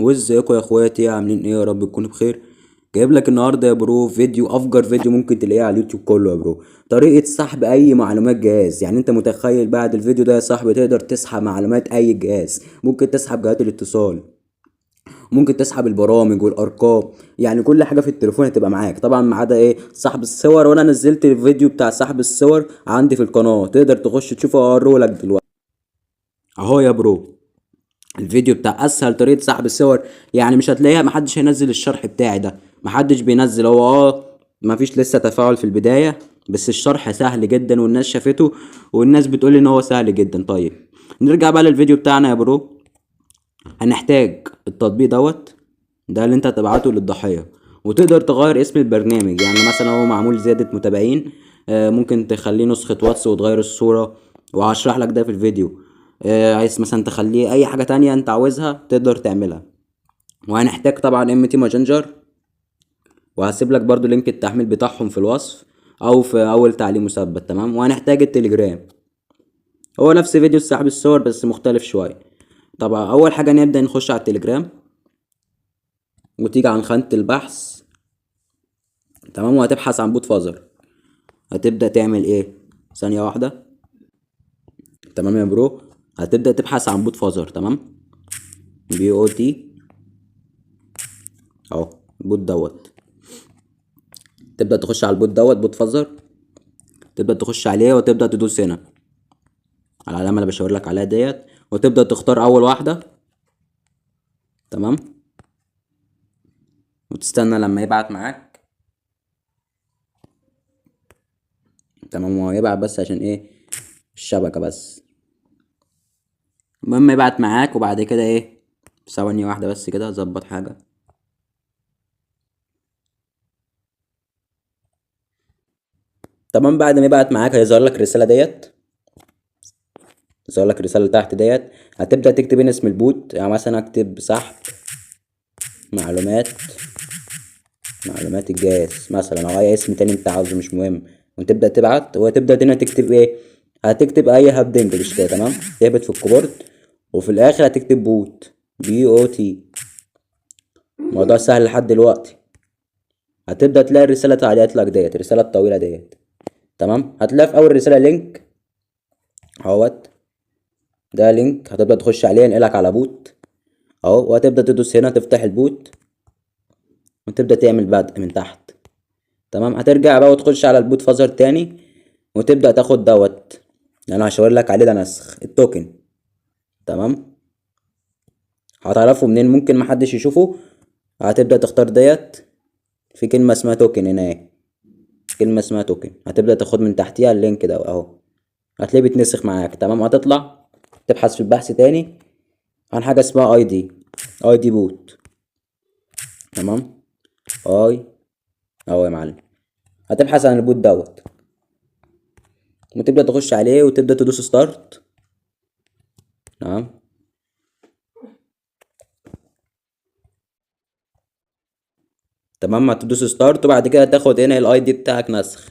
وازيكم يا اخواتي، عاملين ايه؟ يا رب تكونوا بخير. جايب لك النهارده يا bro فيديو، افجر فيديو ممكن تلاقيه على اليوتيوب كله يا bro. طريقه سحب اي معلومات جهاز. يعني انت متخيل بعد الفيديو ده يا صاحبي تقدر تسحب معلومات اي جهاز؟ ممكن تسحب جهات الاتصال، ممكن تسحب البرامج والارقام، يعني كل حاجة في التليفون هتبقى معاك، طبعا ما عدا ايه؟ سحب الصور. وانا نزلت الفيديو بتاع سحب الصور عندي في القناة، تقدر تخش تشوفه، اوريه لك دلوقتي اهو يا bro. الفيديو بتاع اسهل طريقه سحب الصور، يعني مش هتلاقيها، محدش هينزل الشرح بتاعي ده، محدش بينزل. هو مفيش لسه تفاعل في البداية، بس الشرح سهل جدا والناس شافته والناس بتقول ان هو سهل جدا. طيب نرجع بقى للفيديو بتاعنا يا bro. هنحتاج التطبيق دوت ده اللي انت هتبعته للضحيه، وتقدر تغير اسم البرنامج. يعني مثلا هو معمول زيادة متابعين، ممكن تخليه نسخة واتس وتغير الصورة، وهشرح لك ده في الفيديو. عايز مثلا تخليه اي حاجة تانية انت عاوزها تقدر تعملها. وهنحتاج طبعا MT Messenger، وهسيب لك برضو link التحميل بتاعهم في الوصف او في اول تعليق مثبت، تمام. وهنحتاج التليجرام، هو نفس فيديو سحب الصور بس مختلف شوية. طبعا اول حاجة نبدأ نخش على التليجرام، وتيجي عن خانة البحث، تمام، وهتبحث عن BotFather. هتبدأ تعمل ايه؟ ثانية واحدة، تمام يا bro. هتبدأ تبحث عن BotFather، تمام، BOT اهو bot دوت. تبدأ تخش على ال bot دوت، BotFather، تبدأ تخش عليه وتبدأ تدوس هنا على العلامة اللي بشاور لك عليها ديت، وتبدأ تختار أول واحدة، تمام، وتستنى لما يبعت معاك، تمام. هو يبعت بس عشان ايه؟ الشبكة بس. المهم يبعت معاك، وبعد كده ايه؟ ثواني واحدة بس كده اظبط حاجة. تمام، بعد ما يبعت معاك هيظهر لك الرسالة ديت، يظهر لك الرسالة اللي تحت ديت. هتبدأ تكتب هنا اسم ال bot، يعني مثلا اكتب سحب معلومات الجهاز مثلا، او اي اسم تاني انت عاوزه مش مهم، وتبدأ تبعت. وتبدأ هنا تكتب ايه؟ هتكتب اي هبد English كده، تمام، تهبط في ال keyboard، وفي الاخر هتكتب bot، BOT. الموضوع سهل لحد دلوقتي. هتبدأ تلاقي الرسالة تعليقات لك ديت، الرسالة الطويلة ديت، تمام. هتلاقي في اول رسالة link اهوت، ده link هتبدأ تخش عليه، ينقلك على bot اهو، وهتبدأ تدوس هنا تفتح ال bot، وتبدأ تعمل بدء من تحت، تمام. هترجع بقى وتخش على ال BotFather تاني، وتبدأ تاخد دوت اللي انا هشاور لك عليه ده، نسخ ال token، تمام. هتعرفه منين؟ ممكن محدش يشوفه. هتبدأ تختار ديت، في كلمة اسمها token هنا اهي، كلمة اسمها token، هتبدأ تاخد من تحتيها ال link ده اهو، هتلاقيه بيتنسخ معاك، تمام. هتطلع تبحث في البحث تاني عن حاجة اسمها اي دي، اي دي بوت، تمام، اي اهو يا معلم. هتبحث عن ال bot دوت، وتبدأ تخش عليه وتبدأ تدوس start، تمام. تمام، هتدوس start، وبعد كده تاخد هنا ال ID بتاعك نسخ،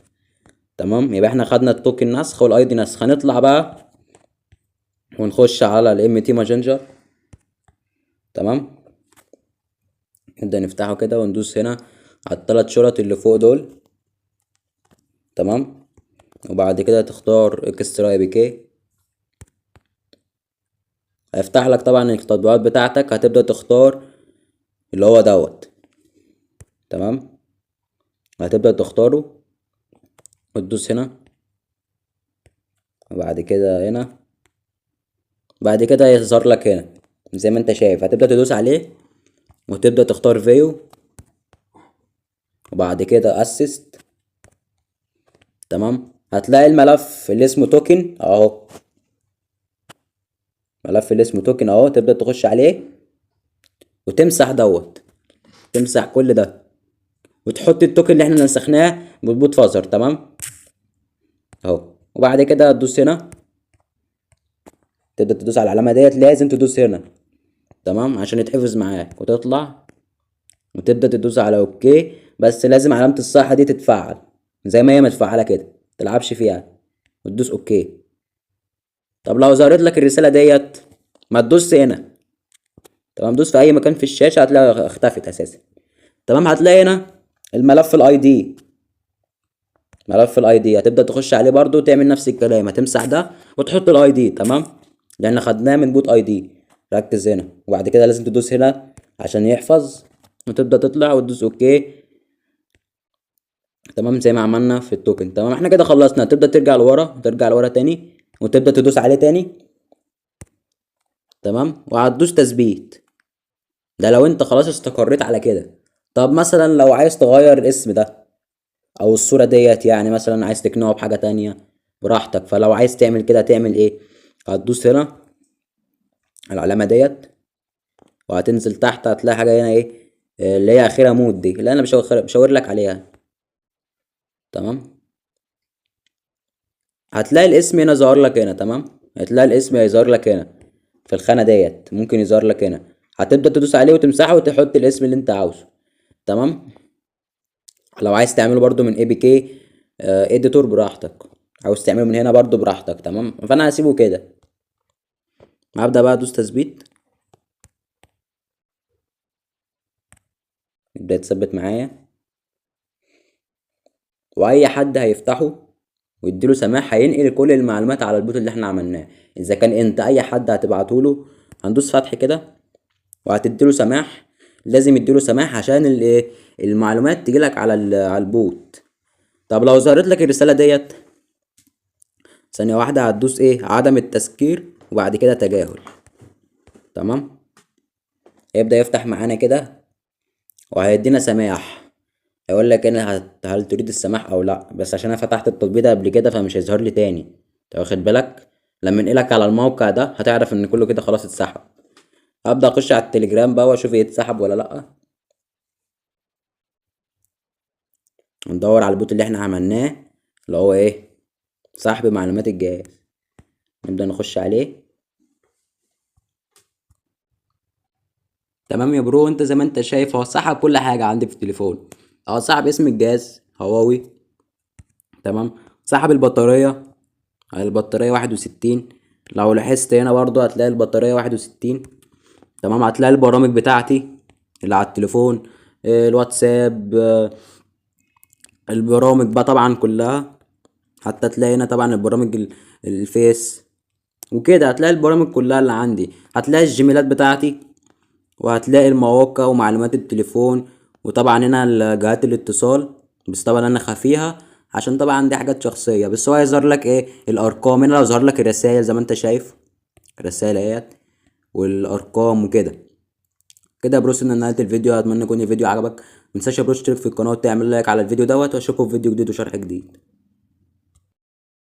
تمام. يبقى احنا خدنا ال token نسخ وال ID نسخ. هنطلع بقى ونخش على ال MT Messenger، تمام. نبدأ نفتحه كده وندوس هنا على التلات شرط اللي فوق دول، تمام. وبعد كده تختار extract APK، هيفتح لك طبعا التطبيقات بتاعتك. هتبدأ تختار اللي هو دوت، تمام. هتبدأ تختاره وتدوس هنا، وبعد كده هنا، بعد كده هيظهر لك هنا زي ما انت شايف. هتبدأ تدوس عليه وتبدأ تختار view، وبعد كده assist، تمام. هتلاقي الملف اللي اسمه token اهو، ملف اللي اسمه token اهو، تبدأ تخش عليه وتمسح دوت، تمسح كل ده وتحط ال token اللي احنا نسخناه بال BotFather، تمام اهو. وبعد كده تدوس هنا، تبدأ تدوس على العلامة ديت، لازم تدوس هنا، تمام، عشان يتحفظ معاك. وتطلع وتبدأ تدوس على okay، بس لازم علامة الصح دي تتفعل زي ما هي متفعلة كده، متلعبش فيها، وتدوس okay. طب لو ظهرت لك الرسالة ديت ما تدوس هنا، تمام، دوس في اي مكان في الشاشة هتلاقي اختفت اساسا. تمام، هتلاقي هنا الملف ال ID، ملف ال ID هتبدا تخش عليه برضو، تعمل نفس الكلام، هتمسح ده وتحط ال ID. تمام، لان خدناه من bot ID. ركز هنا، وبعد كده لازم تدوس هنا عشان يحفظ، وتبدا تطلع وتدوس okay. تمام، زي ما عملنا في ال token. تمام، احنا كده خلصنا. تبدا ترجع لورا، ترجع لورا تاني، وتبدا تدوس عليه تاني. تمام، وهتدوس تثبيت. ده لو انت خلاص استقريت على كده. طب مثلا لو عايز تغير الاسم ده او الصورة ديت، يعني مثلا عايز تقنعه بحاجة تانية، براحتك. فلو عايز تعمل كده تعمل ايه؟ هتدوس هنا العلامة ديت، وهتنزل تحت هتلاقي حاجة هنا ايه اللي هي اخرها mode دي، اللي انا بشاور لك عليها. تمام، هتلاقي الاسم هنا ظهر لك هنا. تمام، هتلاقي الاسم هيظهر لك هنا في الخانة ديت، ممكن يظهر لك هنا. هتبدأ تدوس عليه وتمسحه وتحط الاسم اللي انت عاوزه. تمام، لو عايز تعمله برضو من APK editor براحتك، عاوز تعمله من هنا برضو براحتك. تمام، فانا هسيبه كده. هبدأ بقى ادوس تثبيت، يبدأ يتثبت معايا، واي حد هيفتحه ويديله سماح هينقل كل المعلومات على ال bot اللي احنا عملناه. اذا كان انت اي حد هتبعته له، هندوس فتح كده وهتديله سماح، لازم يديله سماح عشان المعلومات تجيلك على ال bot. طب لو ظهرت لك الرسالة ديت، ثانية واحدة، هتدوس ايه؟ عدم التذكير، وبعد كده تجاهل. تمام، هيبدأ يفتح معانا كده وهيدينا سماح، هيقول لك هنا هل تريد السماح او لا. بس عشان انا فتحت التطبيق ده قبل كده فمش هيظهر لي تاني، انت واخد بالك؟ لما انقلك على الموقع ده هتعرف ان كله كده خلاص اتسحب. هبدأ اخش على التليجرام بقى واشوف ايه اتسحب ولا لا. ندور على البوت اللي احنا عملناه اللي هو ايه، سحب معلومات الجهاز. نبدأ نخش عليه. تمام يا bro، انت زي ما انت شايف هو سحب كل حاجة عندي في التليفون. هو سحب اسم الجهاز هواوي، تمام، سحب البطارية، البطارية 61. لو لاحظت هنا برضو هتلاقي البطارية 61. تمام، هتلاقي البرامج بتاعتي اللي على التليفون، الواتساب، البرامج بقى طبعا كلها، حتى تلاقي هنا طبعا البرامج الفيس وكده، هتلاقي البرامج كلها اللي عندي، هتلاقي الجيميلات بتاعتي، وهتلاقي المواقع ومعلومات التليفون، وطبعا هنا جهات الاتصال، بس طبعا انا خافيها عشان طبعا دي حاجات شخصية. بس هو هيظهر لك ايه الارقام هنا، لو ظهر لك الرسائل زي ما انت شايف الرسائل اهيت والارقام وكده. كده يا bros ان نهاية الفيديو، اتمنى يكون الفيديو عجبك. متنساش يا bros تشترك في القناة وتعمل like على الفيديو دوت، واشوفكم في فيديو جديد وشرح جديد.